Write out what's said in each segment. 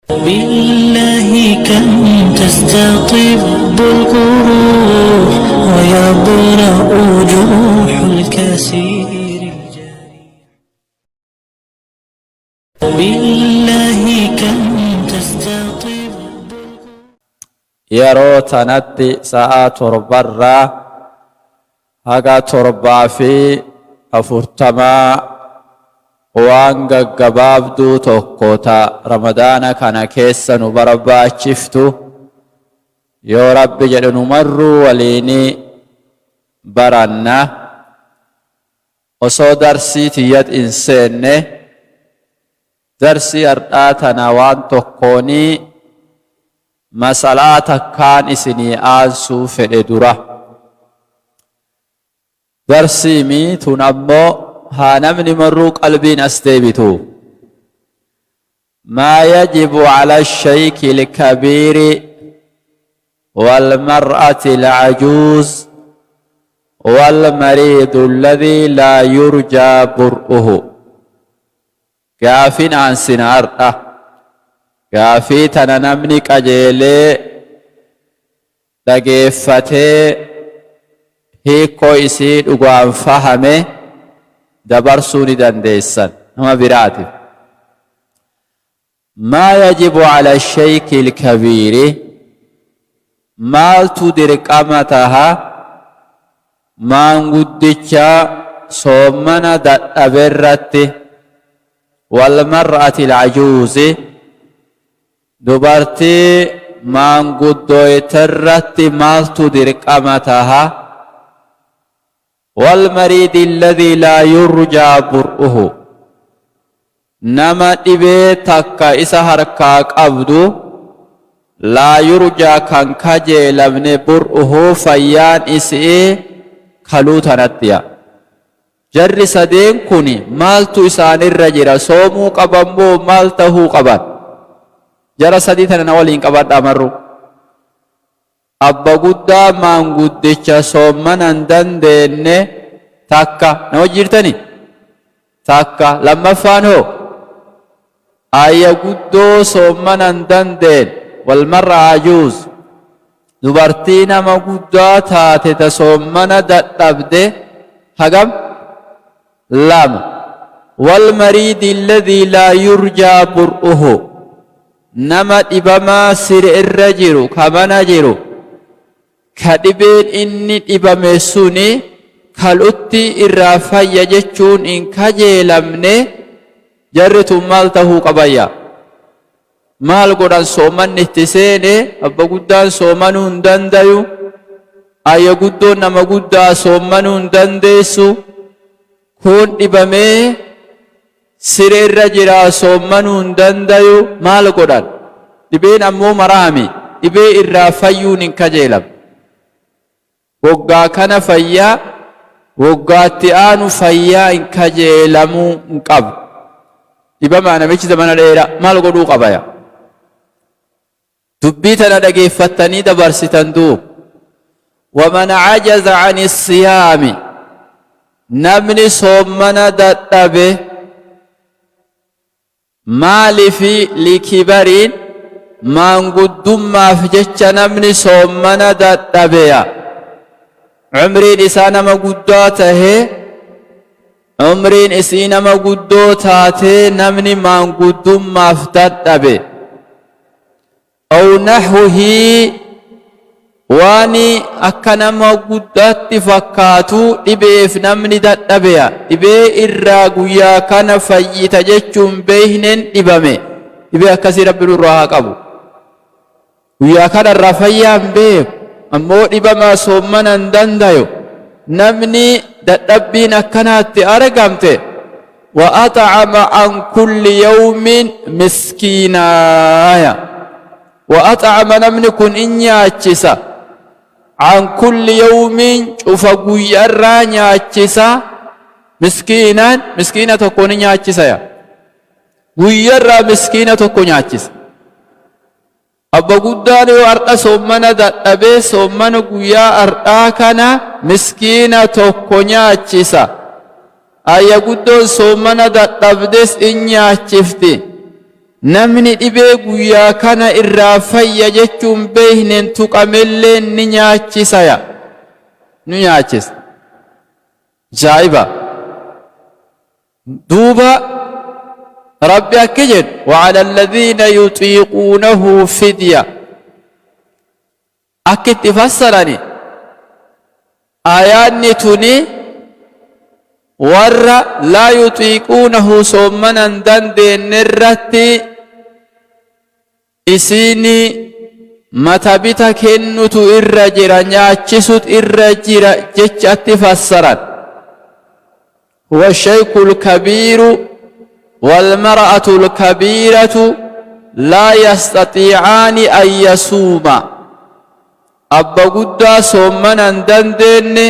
بالله كم تستطب الجروح ويبرأ جروح الكثير الجريح. بالله كم تستطب. Yeroo tanatti sa'aa torbarraa haga 7:40 waan gaggabaabduu tokko ta Ramadaana kana keessa nu barbaachiftu yoo Rabbi jedhe nu marruu waliini baranna. Osoo darsii tiyyat hin seenne, darsii hardhaa tana waan tokkoonii masalaa takkaan isinii aansuu fedhe dura. Darsiimi tun ammoo haa namni marruu qalbiin as deebitu. Maa yajibu ala shayki lkabiiri walmar'ati alcajuuz walmariidu alladhii laa yurjaa bur'uhu. Gaafin aansina hardha. Gaafii tana namni qajeelee dhageeffatee hiikkoo isii dhugaan fahame dabarsuu ni dandeessan nama biraatiif. Maa yajibu ala shayki lkabiiri, maaltu dirqama taha maanguddicha soommana dadhaberratti, walmar'ati alcajuuzi, dubartii maanguddoyterratti maaltu dirqama taha, walmariidi alladhii laa yurjaa bur'uhu, nama dhibee takka isa harkaa qabdu, laa yurjaa kan kajeelamne, bur'uhu fayyaan isi'ii kaluu tanattiya. Jarri sadeen kuni maaltu isaanirra jira? Soomuu qaban moo maal tahuu qaban? Jara sadii tana na waliin qabadhaa marruu. Abba guddaa maanguddicha soommana hin dandeenne takka, na wajji jirtani? Takka. Lammaffaan hoo? Aayya guddoo soommana hin dandeen, walmar'a ajuuz, dubartii nama guddaa taate ta soommana dadhabde. Hagam? Lama. Walmariidi alladhii laa yurjaa bur'uhu, nama dhibamaa sire irra jiru, ka mana jiru, ka dhibeen inni dhibame suni kal'utti irraa fayya jechuun hin kajeelamne. Jarri tun maal tahuu qabayya? Maal godhan? Soomanni itti seene, abba guddaan soomanuu hin dandayu, ayya guddoon nama guddaa soommanuu hin dandeessu, kuun dhibamee siree irra jira, soommanuu hin dandayu. Maal godhan? Dhibeen ammoo maraami, dhibee irraa fayyuun hin kajeelamne. Woggaa kana fayyaa, woggaa itti aanu fayyaa hin kajeelamuu hin qabu. Dhibamaa namichi zamana dheeraa maal godhuu qabaya? Dubbii tana dhageeffattanii dabarsitan duub. Waman cajaza ani siyaami, namni soommana dadhabe maalifi? Likibariin, maanguddummaaf jecha namni soommana dadhabeya. Umriin isaa nama guddaa tahee, umriin isii nama guddoo taatee, namni maanguddummaaf dadhabe, aw nahwihii, waan akka nama guddaatti fakkaatu dhibeef namni dadhabeya, dhibee irraa guyyaa kana fayyita jechuun beeyneen dhibame, dhibee akkasii Rabbi nurraa haa qabu, guyyaa kana irraa fayyaa hin beeku, ammoo dhibamaa soommana hin dandayu, namni dadhabbiin akkanaatti argamte, wa axcama an kulli yawmin miskiinaaya. Wa axcama, namni kun in nyaachisa, an kulli yawmin, cufa guyyarraa nyaachisa, miskiinaan, miskiina tokko ni nyaachisa ya, guyyarraa miskiina tokko nyaachisa. Abba guddaan yoo har'a soommana dadhabee, soommana guyyaa har'aa kana miskiina tokko nyaachisa. Ayya guddoon soommana dadhabdes in nyaachifti. Namni dhibee guyyaa kana irraa fayya jechuun beeyneen tuqamelleen ni nyaachisaya. Ni nyaachisa. Ajaa'iba! Duuba Rabbi akki jedhu, وعلى الذين يطيقونه فدية. Akki itti fassarani aayaanni tuni warra laa yuxiiquunahu soommana hin dandeenne irratti isiini mata bita kennutu irra jira, nyaachisut irra jira jechatti fassaran. Huwa shaykhu lkabiiru walmar'atu lkabiiratu laa yastatiicaani an yasuuma. Abba guddaa soommana hin dandeenne,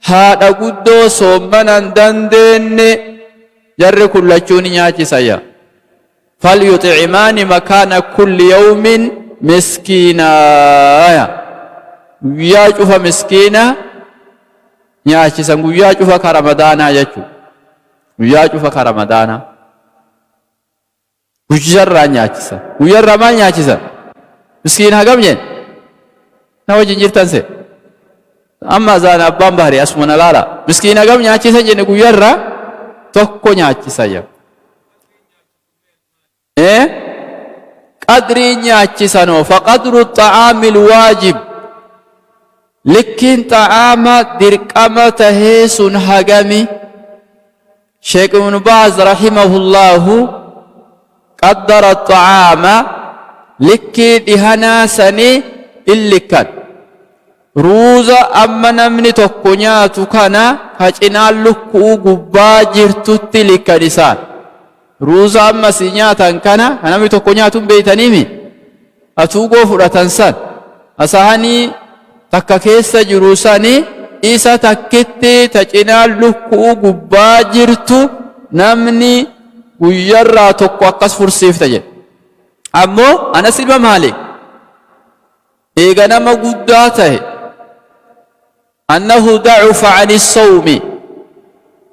haadha guddoo soommana hin dandeenne, jarri kun lachuu ni nyaachisaya. Falyuxcimaani makaana kulli yawmin miskiinaa. Guyyaa cufa miskiina nyaachisan, guyyaa cufa ka Ramadaanaa jechu, guyyaa cufa ka Ramadaanaa guyyarraa nyaachisan. Guyyarraa maal nyaachisan? Miskiina hagam jeen? Na wajjin jirtan se amma azaan abbaan bahri asuma na laala. Miskiina hagam nyaachisan jenne? Guyyarraa tokko nyaachisan ya. Qadrii nyaachisanoo, faqadru xa'aamil waajib, likkiin xa'aama dirqama tahee sun hagami? Sheekh Ibnu Baaz rahimahullaahu qaddara xa'aama, likkii dhihanaa sanii illikkan. Ruuza amma namni tokko nyaatu kana ka cinaan lukku'uu gubbaa jirtutti likkan isaan. Ruuza amma si nyaatan kana ka namni tokko nyaatu hin beeytaniimi? Atuugoo fudhatan san, ka sahanii takka keessa jiru sani, isa takkitti ta cinaan lukku'uu gubbaa jirtu namni guyyarraa tokko akkas fursiifta jedhe. Ammoo Anas ilma Maalik eega nama guddaa tahe, annahu dacufa ani sawmi,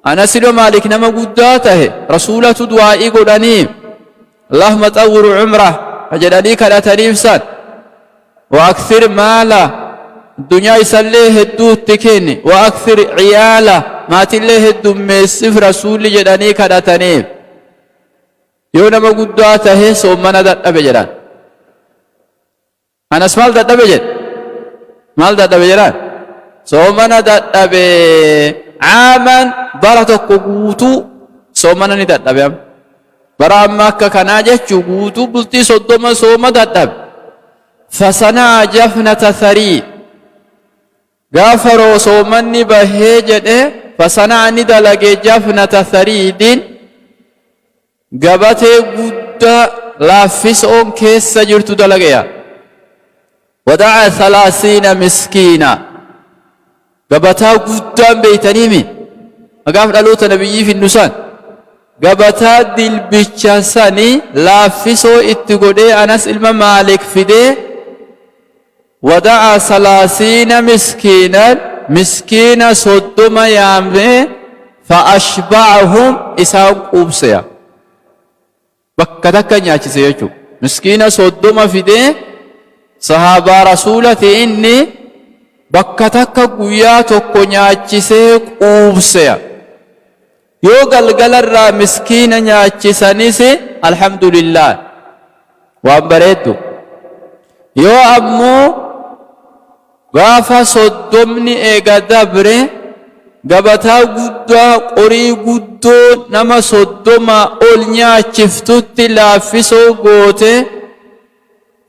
Anas ilma Maalik nama guddaa tahe, Rasuulatu du'aa'ii godhanii Allahumma xawwir umrah ka jedhanii kadhataniif san, wa akthir maala, addunyaa isallee hedduu itti kenni, wa akthir ciyaala, maatillee heddummeessif Rasuulli jedhanii kadhataniif. Yoo nama guddaa tahe soommana dadhabe jedhan. Anas maal dadhabe jedhe? Maal dadhabe jedhaan? Soomana dadhabe. Caaman, bara tokko guutuu soomana ni dadhabe amma. Bara amma akka kanaa jechuu guutuu bultii 30 sooma dadhabe. Fasanaa jafnata tharii. Gaafa roo soomanni bahee jedhe, fasanaa ni dalage, jafnata thariidin, gabatee guddaa laaffisoon keessa jirtu dalage yaa. Wada'a thalaathiina miskiina. Gabataa guddaan beeytaniimi? Magaaf dhaloota nabiyyii finnu san. Gabataa dilbicha sani laaffisoo itti godhee Anas ilma Maalik fidee, wada'a salaasiina miskiinan, miskiina 30 yaamee, fa ashba'ahum, isaan quubseya. Bakka takka nyaachise jechuudha. Miskiina 30 fidee, sahaabaa Rasuulati inni, bakka takka guyyaa tokko nyaachisee quubseya. Yoo galgalarraa miskiina nyaachisanis alhamdulillah, waan bareeddu. Yoo ammoo gaafa 30ni eega dabre gabataa guddaa qorii guddoo nama 30 ol nyaachiftutti laaffisoo goote,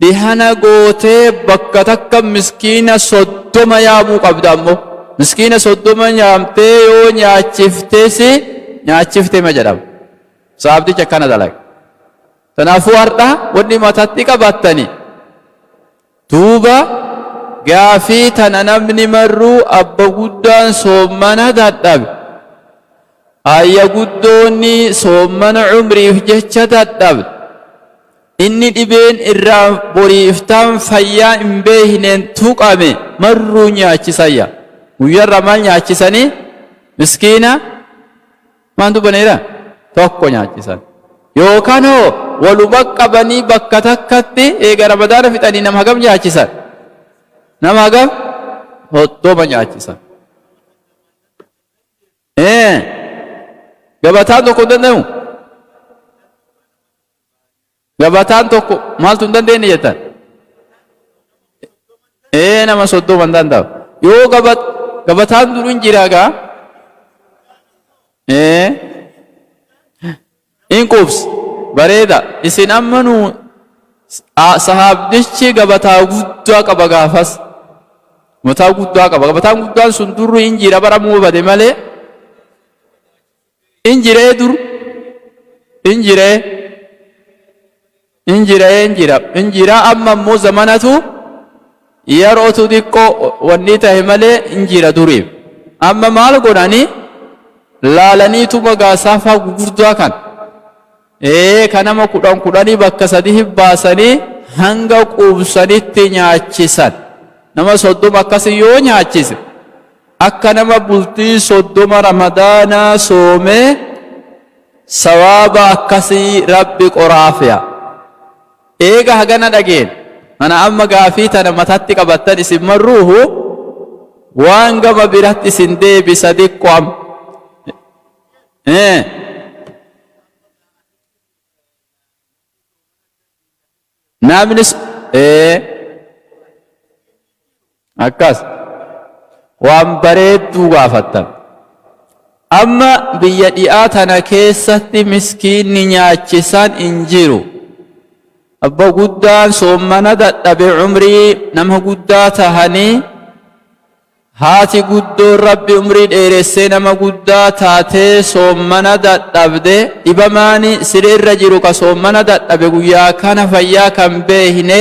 dhihana gootee bakka takka miskiina 30 yaamuu qabda. Ammoo miskiina 30 yaamtee yoo nyaachiftes nyaachiftema jedhama. Saabtichi akkana dalaga. Kanaafuu har'a wanni matatti qabattani duuba gaafii tana, namni marruu abba guddaan soommana dadhabe, ayya guddoonni soommana umriif jecha dadhabe, inni dhibeen irraa boriiftaan fayyaa hin beekneen tuqame marruu nyaachisayya. Guyyarra maal nyaachisanii? Miskiina maan dubbaneera? Tokko nyaachisan. Yookaan hoo waluma qabanii bakka takkatti eega Ramadaana fixanii nama hagam nyaachisan? Nama hagam? 30 nyaachisan. Ee gabataan tokko hin danda'u? Gabataan tokko maaltu hin dandeenye jettan? Ee nama 30 hin danda'u. Yoo gabataan dur hin jira gaa. Ee in quubs bareeda isin amma nu sahaabdichi gabataa guddaa qaba gaafas. Gabataa guddaa qaba. Gabataan guddaan sun durri hin jira bara muu bade malee. In jiree dur in jiree in jiree in jira in jira amma immoo zamanatu yerootu xiqqoo wanni tahe malee in jira duriif amma maal godhanii laalaniituma gaasaafaa gugurdaa kan ee ka nama kudhan kudhanii bakka sadihi baasanii hanga quubsanitti nyaachisan nama 30 akkasi yoo nyaachise Akka nama bultii 30 ramadaanaa soomee sawaaba akkasii Rabbi qoraafya. Eega hagana dhageen mana amma gaafii tana matatti qabattan isin marruuhu waan gama biratti isin deebisa diqqo am. Namnis akkas waan bareedduu gaafattan. Amma biyya dhi'aa tana keessatti miskiinni nyaachisan hin jiru. Abba guddaan soommana dadhabe umrii nama guddaa tahanii Haati guddoon Rabbi umrii dheeressee nama guddaa taatee soommana dadhabde, dhibamaani siree irra jiru ka soommana dadhabe guyyaa kana fayyaa kan beekne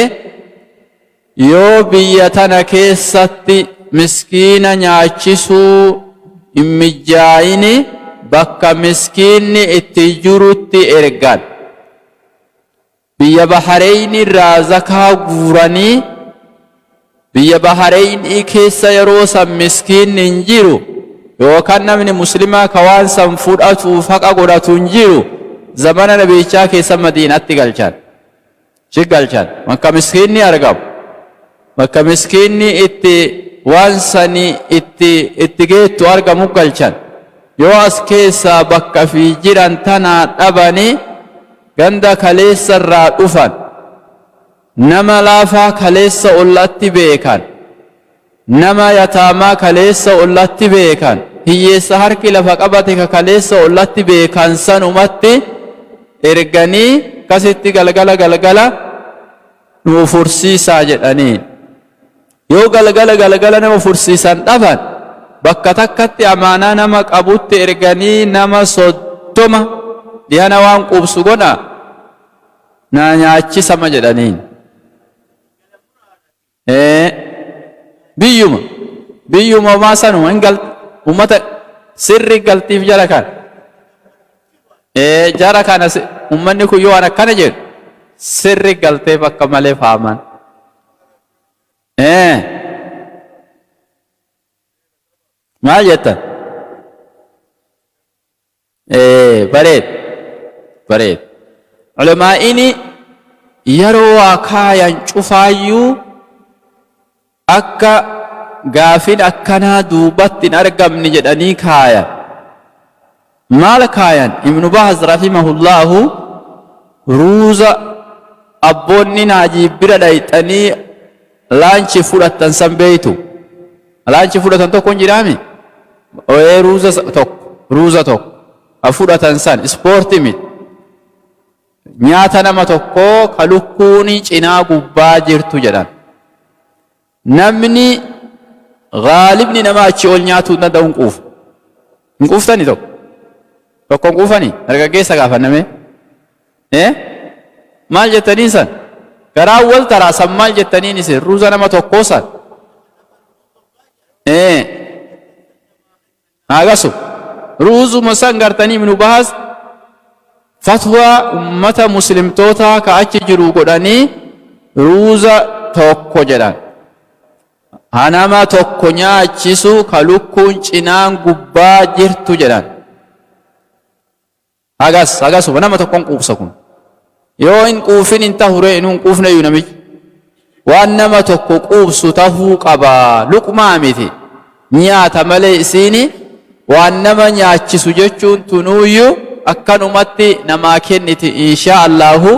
yoo biyya tana keessatti miskiina nyaachisuu hin mijjaayini bakka miskiinni itti jirutti ergan. Biyya Bahareyni irraa zakaa guuranii biyya Bahareynii keessa yeroo san miskiinni hin jiru yookaan namni muslimaa ka waan san fudhatuuf haqa godhatu hin jiru zamana nabiyichaa keessa Madiinatti galchan. Chi galchan bakka miskiinni argamu bakka miskiinni itti waan sani itti itti geettu argamu galchan. Yoo as keessaa bakka fi jiran tanaa dhabanii Ganda kaleessa irraa dhufan. Nama laafaa kaleessa ollatti beekan. Nama yataamaa kaleessa ollatti beekan. Hiyyeessa harki lafa qabate ka kaleessa ollatti beekan sanumatti erganii akkasitti galgala galgala nuu fursiisaa jedhaniin. Yoo galgala galgala nama fursiisan dhaban bakka takkatti amaanaa nama qabutti erganii nama 30 dhihana waan quubsu godhaa naa nyaachisama jedhaniin. Ee biyyuma biyyuma homaa sanuma hin gal ummata sirri galtiif jara kan. Ee jara kana ummanni kun yoo waan akkana jedhu sirri galteef akka malee faaman. Ee. Maal jettan? Ee bareed. Bareed. Ulamaa'ini yeroo waa kaayan cufaayyuu akka gaafin akkanaa duubatti hin argamne jedhanii kaayan. Maal kaayan? Ibnu Baaz rahimahullaahu ruuza abboonni Naajiib bira dhayxanii laanchi fudhattan san beeytu? Laanchi fudhatan tokko hin jiraami? Ee ruuza tokko, ruuza tokko ka fudhatan san ispoorti miti. Nyaata nama tokkoo ka lukkuuni cinaa gubbaa jirtu jedhan. Namni gaalibni nama achii ol nyaatuu hin danda'u hin quufa. Hin quuftani tokko? Tokko hin quufani? Dargaggeessa gaafanname. Eh? Maal jettaniin san? Garaan wal taraa san maal jettaniin isin? Ruuza nama tokkoo san? Eh? Haagasu. Ruuzuma san gartanii Ibnu Baaz fatwaa ummata muslimtootaa ka achi jiru godhanii ruuza tokko jedhan. Ha nama tokko nyaachisu ka lukkuun cinaan gubbaa jirtu jedhan. Hagas hagasuma nama tokkon quubsa kun. Yoo hin quufin hin tahu ree inuu hin quufneyyuu namichi. Waan nama tokko quubsu tahuu qaba. Luqmaa miti. Nyaata malee isiini waan nama nyaachisu jechuun tunuuyyu akkanumatti namaa kenniti inshaa Allaahu.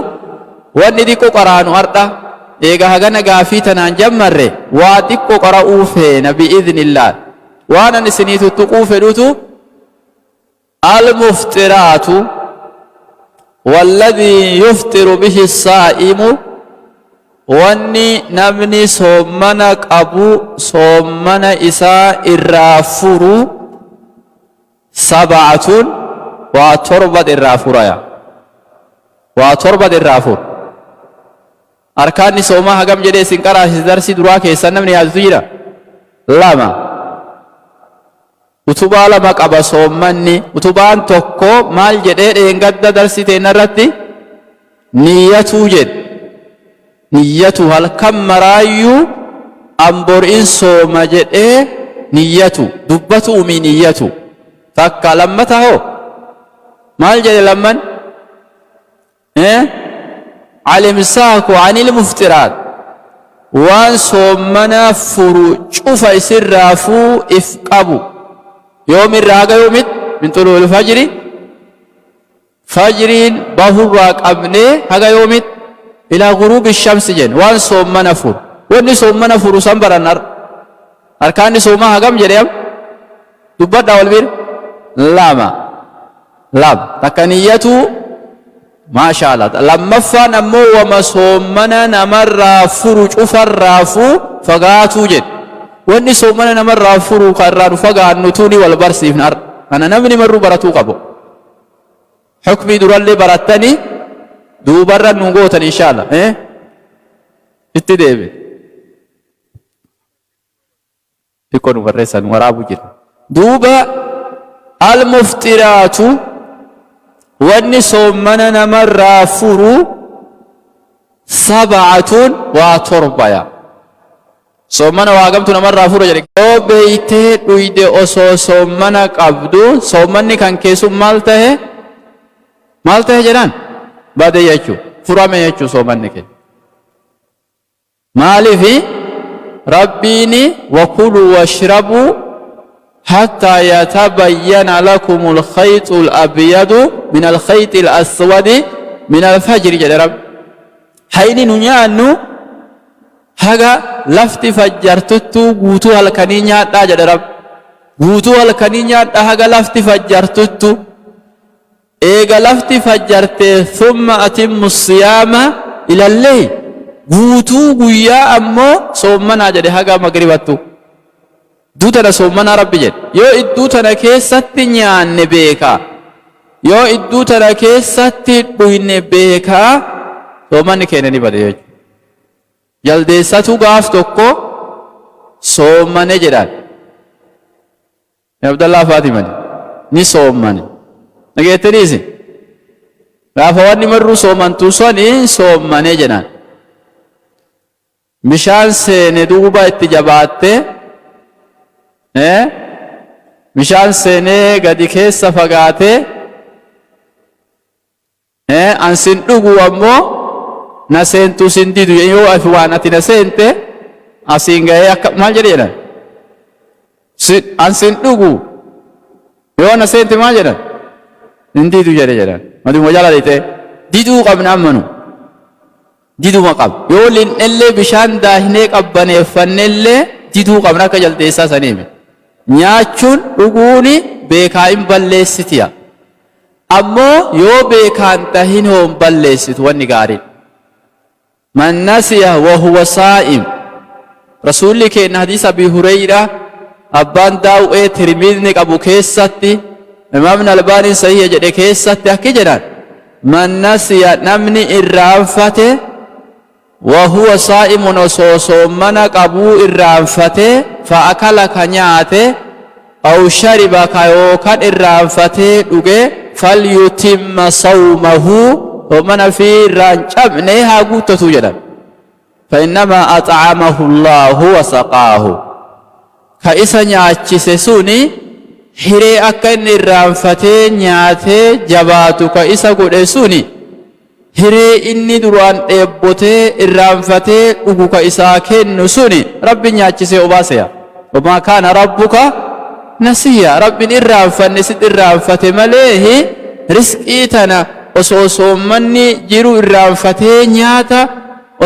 Wanni xiqqo qaraanu hardha eega hagana gaafii tanaan jammarre waa xiqqo qara'uu feena bi'idhnillaah. Waan an isinii tuttuquu fedhutu Al-muftiraatu walladhii yufxiru bihi saa'imu, wanni namni soommana qabu soommana isaa irraa furu, sab'atun, waa torbat irraa furaya. Waa torbat irraa furu. Arkaanni soomaa hagam jedhee isin qaraasise darsii duraa keessan namni yaadatu jira? Lama. Utubaa lama qaba soommanni. Utubaan tokko maal jedhee dheengadda darsii teenna irratti? Niyyatuu jedhe. Niyyatu halkan maraayyuu an bor in sooma jedhee niyyatu. Dubbatu umii niyyatu. Takka lammata hoo? Maal jedhe lamman? Eh? Al-imsaaku anil muftiraat. Waan soommana furu cufa isirraa fuu if qabu. Yoomirraa haga yoomit? Min xuluu'il fajri. Fajriin bahurraa qabnee haga yoomit? Ilaa guruubi shamsi jenna. Waan soommana furu. Wanni soommana furu san baran har. Arkaanni soomaa hagam jedhe am? Dubbadhaa wal bira. Lama. Lama. Takka niyyatuu maashaa Allah. Lammaffaan ammoo wama soommana namarraa furu cufarraa fuu fagaatuu jedhe. Wanni soommana namarraa furu kan irraa nu fagaannu tuni wal barsiifna har'a. Kana namni marruu baratuu qabu. Hukmii durallee barattanii duubarra nu gootan inshaa Allah. Eh? Itti deebi. Xiqqoo nu barreessan waraabu jira. Duuba al-muftiraatu, wanni soommana namarraa furu, sab'atun, waa torbaya. Soommana waa gamtu namarraa fura jedhe. Yoo beeytee dhuyde osoo soommana qabdu, soommanni kan keessum maal tahe? Maal tahe jedhaan? Bade jechuu. Furame jechuu soomanni kee. Maaliif Rabbiin wakuluu washrabuu hattaa yatabayyana lakumul khayxul abyadu minal khayxil aswadi minal fajri jedhe Rabbi. Hayni nu nyaannu haga lafti fajjartuttuu guutuu halkanii nyaadhaa jedhe Rabbi. Guutuu halkanii nyaadhaa haga lafti fajjartuttu. Eega lafti fajjartee thumma atimmu siyaama ilal leyl, guutuu guyyaa ammoo soommanaa jedhe haga magribattu. Idduu tana soommanaa Rabbi jedhe. Yoo idduu tana keessatti nyaanne beekaa, yoo idduu tana keessatti dhuyne beekaa, soommanni keenya ni bade jechuudha. Jaldeessatu gaaf tokko soommane jedhaan. Abdallaa Faatimani ni soommane. Dhageettanii isin? Gaafa wanni marruu soomantu sani soommane jedhaan. Bishaan seene duuba itti jabaatte, bishaan seenee gadi keessa fagaatee, An sin dhugu ammoo na seentu sin didu, yoo afi waan ati na seente asiin ga'ee akka maal jedhe jedhan, an sin dhugu yoo na seente maal jedhan hin didu jedhe jedhan. Maduma jala lixee diduu qabna, amma nu diduma qaba. Yoo linnellee bishaan daahinee qabbaneeffannellee diduu qabna akka jaldeessaa saniimi. Nyaachuun dhuguuni beekaa hin balleessitiya. Ammoo yoo beekaan tahin hoo hin balleessitu wanni gaariin. Man nasiya wa huwa saa'im. Rasuulli keenna hadiisa Abii Hureyraa abbaan daaw'ee Tirmidni qabu keessatti Imaamni Albaaniin sahiha jedhe keessatti akki jedhan, man nasiya, namni irraanfate, wa huwa saa'imun, osoo soommana qabuu irraanfatee, fa akala, ka nyaate, aw shariba, ka yookan irraanfatee dhuge, falyutimma sawmahu, soommana fii irraa hin cabne haa guuttatuu jedhan. Fa innamaa ax'amahu Allaahu wa saqaahu, ka isa nyaachise suni Hiree akka inni irraanfatee nyaatee jabaatu ka isa godhe suni, hiree inni duraan dheebbotee irraanfatee dhugu ka isaa kennu suni Rabbiin nyaachisee obaaseya. Wamaa kaana rabbuka nasiya. Rabbiin irraanfanne sitti irraanfate malee risqii tana osoo soommanni jiru irraanfatee nyaata,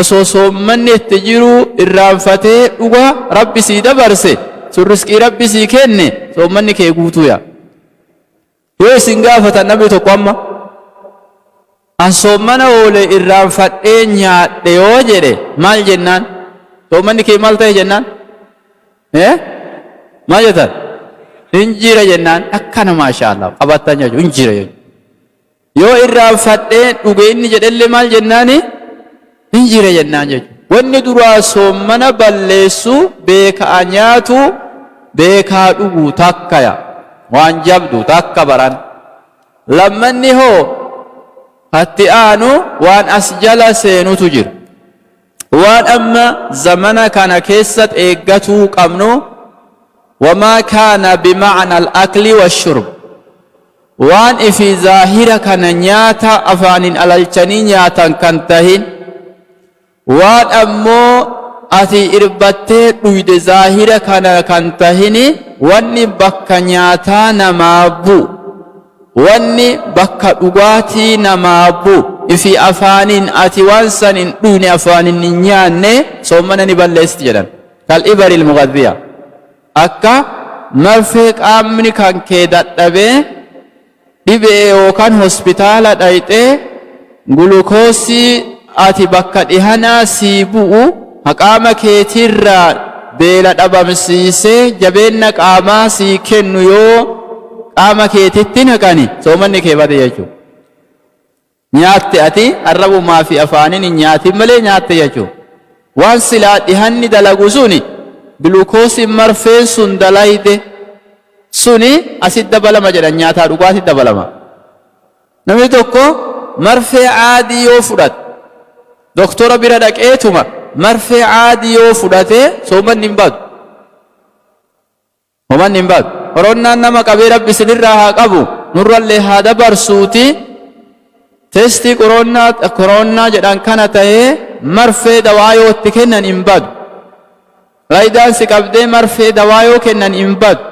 osoo soommanni itti jiruu irraanfatee dhuga Rabbi sii dabarse, sun risqii Rabbi sii kenne, soommanni kee guutuuya. Yoo isin gaafatan namni tokko amma an soommana oole irraanfadhee nyaadhe yoo jedhe maal jennaan? Soommanni kee maal ta'e jennaan? Eh? Maal jettan? Hin jira jennaan. Akkana maashaallah qabattan jechuudha. Hin jira jechuudha. Yoo irraanfadhee dhuge inni jedhellee maal jennaani? Hin jira jennaan jechuudha. Wanni duraa soommana balleessu beekaa nyaatu, beekaa dhugu takkaya. Waan jabdu takka baran. Lammanni hoo hatti aanu waan as jala seenutu jira. Waan amma zamana kana keessat eeggatuu qabnu, wamaa kaana bima'na al-akli wash-shurb. Waan ifi zaahira kana nyaata afaanin alalchanii nyaatan kan tahin, waan ammoo ati irbattee dhuyde zaahira kana kan tahini, wanni bakka nyaataa namaa bu'u, wanni bakka dhugaatii namaa bu'u, ifi afaanin ati waan san hin dhuyne, afaanin hin nyaanne, soommana ni balleessiti jedhan. Kal ibaril mughadhiya. Akka marfee qaamni kan kee dadhabee dhibe'e yookaan hospitaala dhayxee gulukoosii ati bakka dhihanaa sii bu'u ha qaama keetiirraa beela dhabamsiisee jabeenna qaamaa sii kennu yoo qaama keetitti naqani soomanni kee bade jechuudha. Nyaatte ati arrabumaa fi afaaniin hin nyaatin malee nyaatte jechuudha. Waan silaa dhihanni dalagu suni, glukoosiin marfeen sun dalayde suni asit dabalama jedhan, nyaataa dhugaatit dabalama. Namni tokko marfee aadii yoo fudhate, doktora bira dhaqeetuma marfee aadii yoo fudhate, soomanni hin badu. Homanni hin badu. Koronnaan nama qabee, Rabbi isinirraa haa qabu, nurrallee haa dabarsuuti, testii koroonnaa koroonnaa jedhan kana tahee marfee dawaa yoo itti kennan hin badu. Raayidaan si qabdee marfee dawaa yoo kennan hin badu.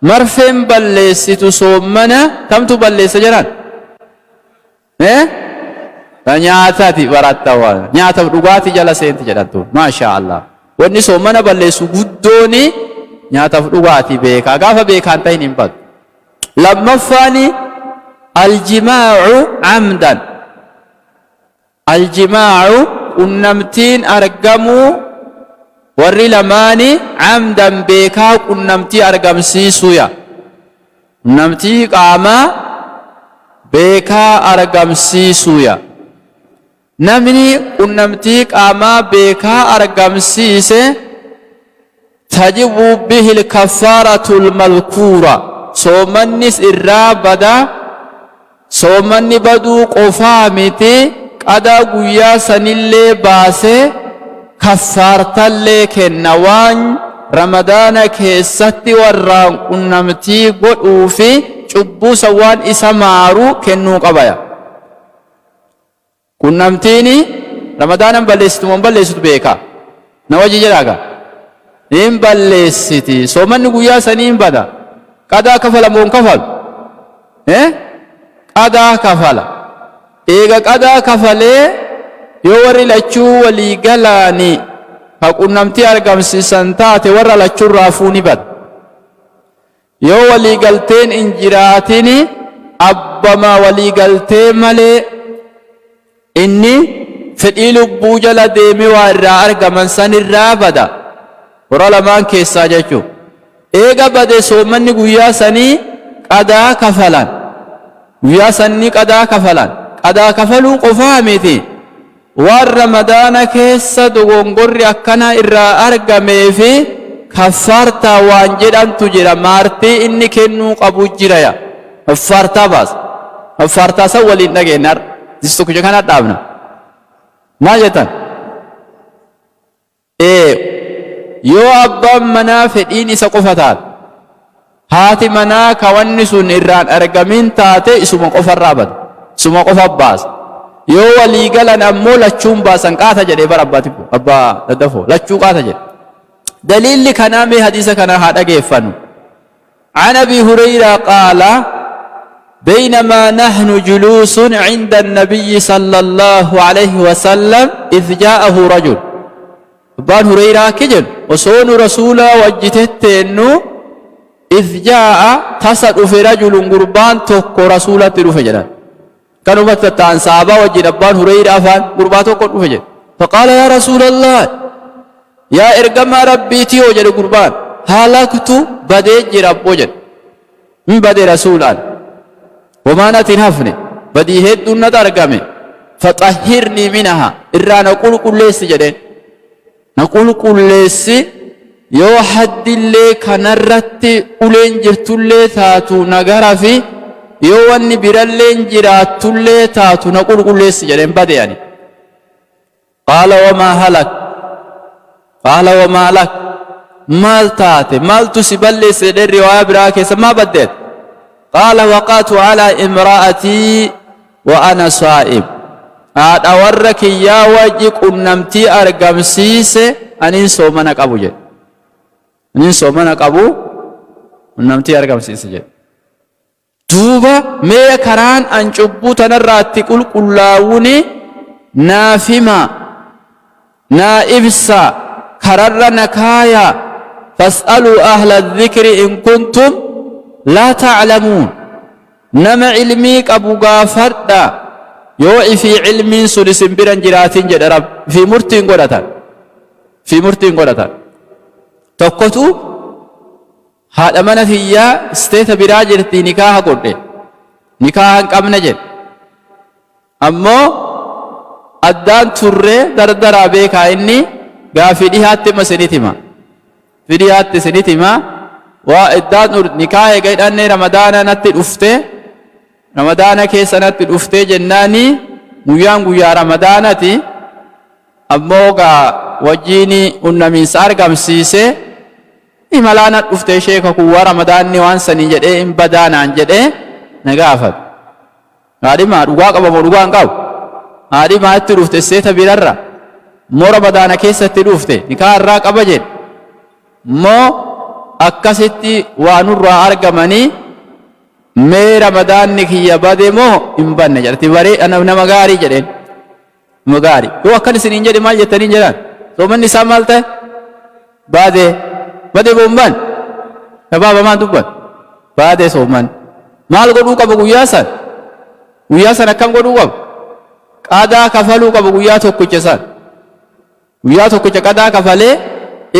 Marfeen balleessitu soommana kamtu balleessa jedhan? Eh? Ta nyaatati baratta waan. Nyaataaf dhugaatii jala seenti jedhantu. Maashaa Allah. Wanni soomana balleessu guddooni nyaataaf dhugaatii beekaa. Gaafa beekaan ta'in hin badu. Lammaffaani aljimaa'u amdan. Aljimaa'u, qunnamtiin argamuu warri lamaani, amdan, beekaa qunnamtii argamsiisuuya. Qunnamtii qaamaa beekaa argamsiisuuya. Namni qunnamtii qaamaa beekaa argamsiise, tajibu bihil kaffaaratul madkuura, soomannis irraa bada. Soomanni baduu qofaa miti, qadaa guyyaa sanillee baasee kaffaartallee kenna, waan Ramadaana keessatti warraan qunnamtii godhuu fi cubbuu san waan isa maaru kennuu qabaya. Qunnamtiin Ramadaana hin balleessitu moo hin balleessitu beekaa? Na wajji jedhaa gaa. Hin balleessiti. Soomanni guyyaa sanii hin bada. Qadaa kafala moo hin kafalu? Eh? Qadaa kafala. Eega qadaa kafalee, yoo warri lachuu walii galaani ka qunnamtii argamsiisan taate, warra lachurraafuu ni bada. Yoo walii galteen hin jiraatini, abbama walii galtee malee inni fedhii lubbuu jala deemee waa irraa argaman san irraa bada. Warra lamaan keessaa jechuu. Eega bade soommanni guyyaa sanii, qadaa kafalan. Guyyaa sannii qadaa kafalan. Qadaa kafaluu qofaa miti. Waan Ramadaana keessa dogongorri akkanaa irraa argamee fi kaffaartaa waan jedhantu jira, maartii inni kennuu qabu jira ya. Kaffaartaa baasa. Kaffaartaa san waliin dhageenna har'a. Dis tokkicha kana dhaabna. Maal jettan? Ee, yoo abbaan manaa fedhiin isa qofa taate, Haati manaa ka wanni sun irraan argamin taate isuma qofarraa bada. Isuma qofa baasa. Yoo walii galan ammoo lachuun baasan qaata jedhee bara abbaa tibbo abbaa daddafoo lachuu qaata jedhe. Daliilli kanaa mee hadiisa kana haa dhageeffanu. عن أبي هريرة قال بينما نحن جلوس عند النبي صلى الله عليه وسلم إذ جاءه رجل. Abbaan Hureyraa akki jedhu, osoo nu Rasuula wajji tetteennu, idh jaa'a tasa dhufe rajulun gurbaan tokko Rasuulatti dhufe jedhan. Kanuma tatta'an sahaabaa wajjin abbaan Hureyraa faan gurbaa tokko dhufe jedhe. Faqaala yaa Rasuulallah, yaa ergamaa Rabbiitii hoo jedhe gurbaan, halaktu badee jira abboo jedhe. Hin bade Rasuulaan. Homaa natti hin hafne. Badii hedduun natti argame. Faxahhirnii minaha. Irraa na qulqulleessi jedheen. Na qulqulleessi yoo haddillee kanarratti uleen jirtullee taatu na garafi yoo wanni biralleen jiraattullee taatu na qulqulleessi jedheen bade ani. Qaala wamaa halak Qaala wamaa lak Maal taate maaltu si balleesse jedheen riwaayaa biraa keessa maa badde ati? Qaala waqa'tu alaa imra'atii wa ana saa'im Haadha warra kiyyaa wajji qunnamtii argamsiise aniin soomana qabu jedhe. Aniin soomana qabu qunnamtii argamsiise jedhe. Duuba mee karaan an cubbuu tanarraa itti qulqullaawuni naaf himaa, naa ibsaa, kararra na kaayaa, fas'aluu ahla dhikri in kuntum laa ta'lamuun. Nama ilmii qabu gaafadhaa, yoo ifii ilmiin sun isin bira hin jiraatin jedha Rabbi. Ifii murtii hin godhatan. Ifii murtii hin godhatan. Tokkotu Haadha mana tiyyaa isteeta biraa jirti nikaaha godhe. Nikaaha hin qabne jedhe. Ammoo addaan turre dardaraa beekaa inni gaafii dhihaatti imma isinit hima. Fi dhihaatti isinit hima. Waa iddaan nikaaha eega hidhannee ramadaana natti dhufte ramadaana keessa natti dhuftee jennaani guyyaan guyyaa ramadaanati ammoo gaa wajjiin unnamiinsa argamsiise Imalaa na dhuftee sheeka kun waa ramadaanni waan sanii jedhee in badaa naan jedhee na gaafate. Haadhimaa dhugaa qaba moo dhugaa hin qabu? Haadhimaa itti dhufte seeta birarra moo ramadaana keessa itti dhufte nikaa irraa qaba jedhe moo akkasitti waa nurraa argamanii mee ramadaanni kiyya bade moo hin banne jedhati baree nama gaarii jedheen. Nama gaarii. Yoo akkan isiniin jedhe maal jettaniin jedhaan? Soomanni isaa maal ta'e? Baadee. Badee moo hin baane? Gabaaba maal dubban? Baadee sooman. Maal godhuu qaba guyyaa san? Guyyaa san akkam godhuu qaba? Qadaa kafaluu qaba guyyaa tokkicha san. Guyyaa tokkicha qadaa kafalee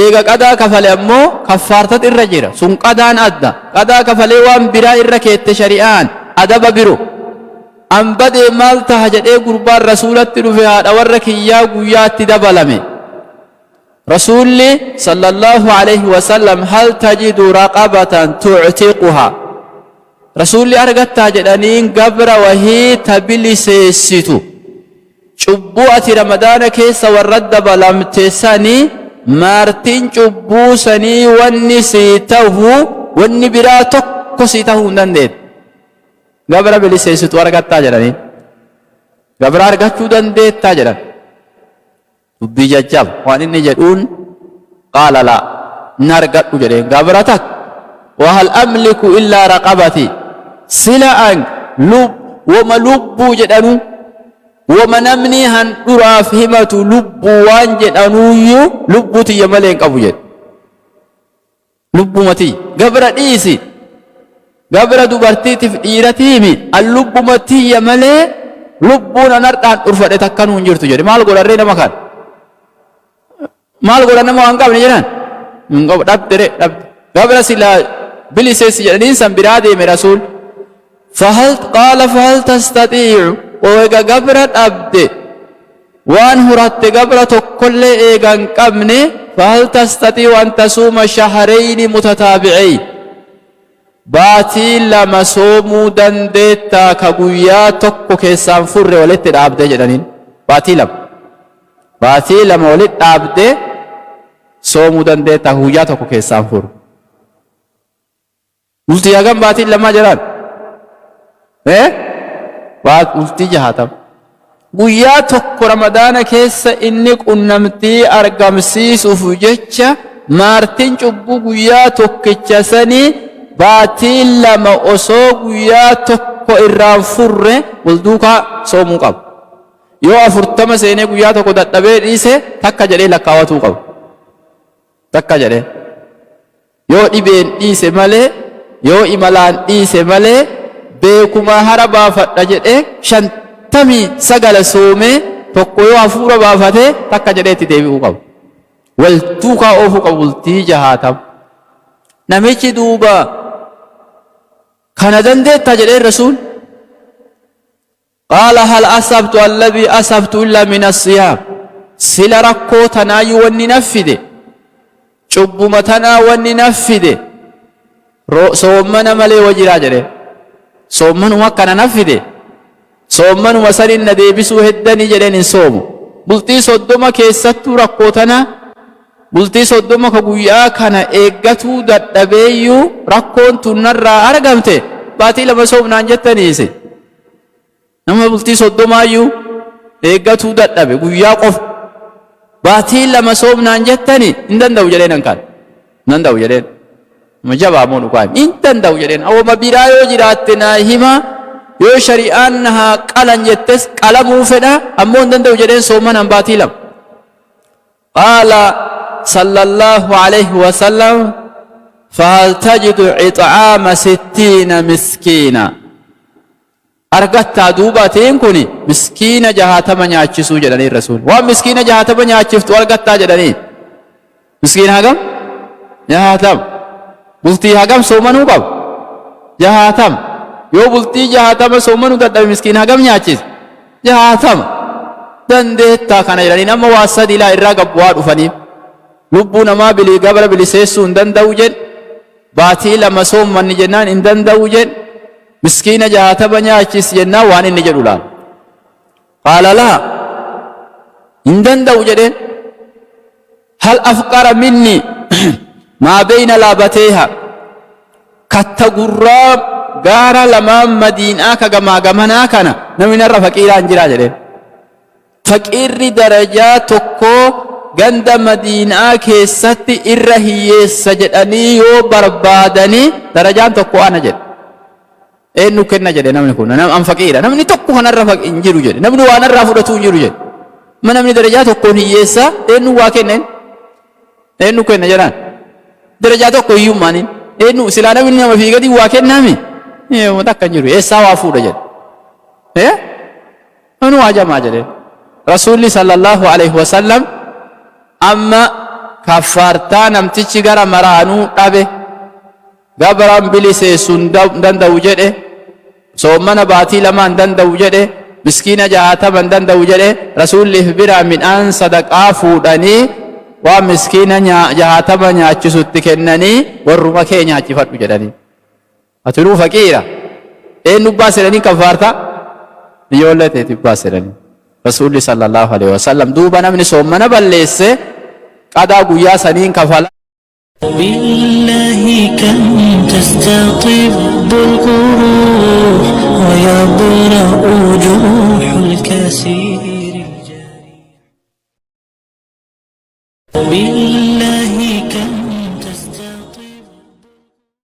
eega qadaa kafale ammoo kaffaartat irra jira. Sun qadaan adda. Qadaa kafalee waan biraa irra keette shari'aan adaba biro. An badee maal taha jedhee gurbaan Rasuulatti dhufe haadha warra kiyyaa guyyaatti dabalame. Rasuulli sallallahu alaihi wasallam hal tajidu raqabatan tu'tiquha. Rasuulli argattaa jedhaniin gabra wahii ta biliseessitu. Cubbuu ati Ramadaana keessa warra dabalamte sani maartiin cubbuu sanii wanni sii tahu wanni biraa tokko sii tahuu hin dandeettu. Gabra biliseessitu argattaa jedhaniin. Gabra argachuu dandeettaa jedhan. Dubbii jajjaba waan inni jedhuun qaala laa hin argadhu jedheen gabra takka wahal amliku illaa raqabati sila an lub woma lubbuu jedhanu woma namni handhuraaf himatu lubbuu waan jedhanuuyyuu lubbuu tiyya malee hin qabu jedhe. Lubbuma tiyya. Gabra dhiisi. Gabra dubartiitif dhiiratii mi an lubbuma tiyya malee lubbuun an hardhaan dhurfadhe takkanuu hin jirtu jedhe. Maal godhan ree nama kana? Maal godhan nama waan qabne jedhan? Hin qabu dhabde ree dhabde. Gabra silaa biliseessi jedhaniin san biraa deeme rasuul. Fahal qaala fahal tastatiicu eega gabra dhabde Waan horatte gabra tokkollee eega hin qabne, fahal tastatii'u an tasuuma shahreyni mutataabi'eyn baatii lama soomuu dandeettaa ka guyyaa tokko keessaa hin furre walitti dhaabdee jedhaniin. Baatii lama. Baatii lama walitti dhaabdee soomuu dandeettaa ka guyyaa tokko keessaa hin furre. Bultii hagam baatiin lamaa jedhaan? Eh? Bultii 60. Guyyaa tokko Ramadaana keessa inni qunnamtii argamsiisuuf jecha maartiin cubbuu guyyaa tokkicha sanii baatii 2 osoo guyyaa tokko irraan furre wal duukaa soomuu qaba. Yoo 40 seenee guyyaa tokko dadhabee dhiise takka jedhee lakkaawatuu qaba. Takka jedhee. Yoo dhibeen dhiise malee, yoo imalaan dhiise malee, beekumaa hara baafadha jedhee 59 soomee tokko yoo hafuura baafate takka jedhee itti deebi'uu qaba. Wal duukaa oofuu qaba bultii 60. Namichi duuba kana dandeetta jedheen Rasuul. Qaala hal asabtu alladhii asabtu illaa min assiyaam sila rakkoo tanaayyuu wanni na fide cubbuma tanaa wanni na fide soommana malee wa jiraa jedhe soommanuma akkana na fide soommanuma sanin na deebisuu heddanii jedheen hin soomu bultii 30 keessattuu rakkoo tana bultii 30 ka guyyaa kana eeggatuu dadhabeeyyuu rakkoon tun narraa argamte baatii 2 soomnaan jettaniisi Nama bultii soddomaayyuu eeggatuu dadhabe guyyaa qofa baatii 2 soomnaan jettani hin danda'u jedheen an kan hin danda'u jedheen. Nama jabaa moo dhugaa hin danda'u jedheen. Awwama biraa yoo jiraatte naa hima yoo shari'aan na haa qalan jettes qalamuu fedha ammoo hin danda'u jedheen soomanaan baatii 2. Qaala sallallahu alayhi wa sallam fahal tajidu ix'aama sittiina miskiina argattaa duuba atiin kun miskiina 60 nyaachisuu jedhanii rasuul waan miskiina 60 nyaachiftu argattaa jedhanii miskiina hagam 60 bultii hagam soomanuu qaba 60 yoo bultii 60 soomanuu dadhabe miskiina hagam nyaachisa 60 dandeettaa kana jedhanii nama waa sadi laa irraa gabbu'aa dhufanii lubbuu namaa bilii gabra biliseessuu hin danda'u jedhe baatii 2 soommanni jennaan hin danda'u jedhe miskiina 60 nyaachis jennaan waan inni jedhu laal qaala laa hin danda'u jedheen hal afqara minni maa beeyna laabateeha katta gurraa gaara lamaan madiinaa ka gamaa gamanaa kana namni narra faqiiraa hin jiraa jedheen faqiirri darajaa tokko ganda madiinaa keessatti irra hiyyeessa jedhanii yoo barbaadanii darajaan tokko ana jedhe eenyu kenna jedhe namni kun an faqiira namni tokko kanarra hin jiru jedhe namni waan irraa fudhatu hin jiru jedhe ma namni darajaa tokkoon hiyyeessa eenyu waa kenneen eenyu kenna jedhaan darajaa tokko hiyyummaaniin eenyu silaa namni nama fi gadi waa kennaami takka hin jiru eessaa waa fuudha jedhe namni waa jamaa jedhe rasuulli sallallahu alaihi wasallam amma kaffaartaa namtichi gara maraanuu dhabe Gabraan biliseessu hin danda'u jedhe, soommana baatii lamaa hin danda'u jedhe, miskiina 60 hin danda'u jedhe, Rasuulli if biraa midhaan sadaqaa fuudhanii waan miskiina 60 nyaachisu itti kennanii warruma kee nyaachifadhu jedhanii. Atinuu faqiira. Eenyu baas jedhanii kafaarta? Ijoollee teetiif baas jedhanii. Rasuulli sallallahu alaihi wasallam duuba namni soommana balleesse qadaa guyyaa saniin kafala. بالله كم تستطب القلوب.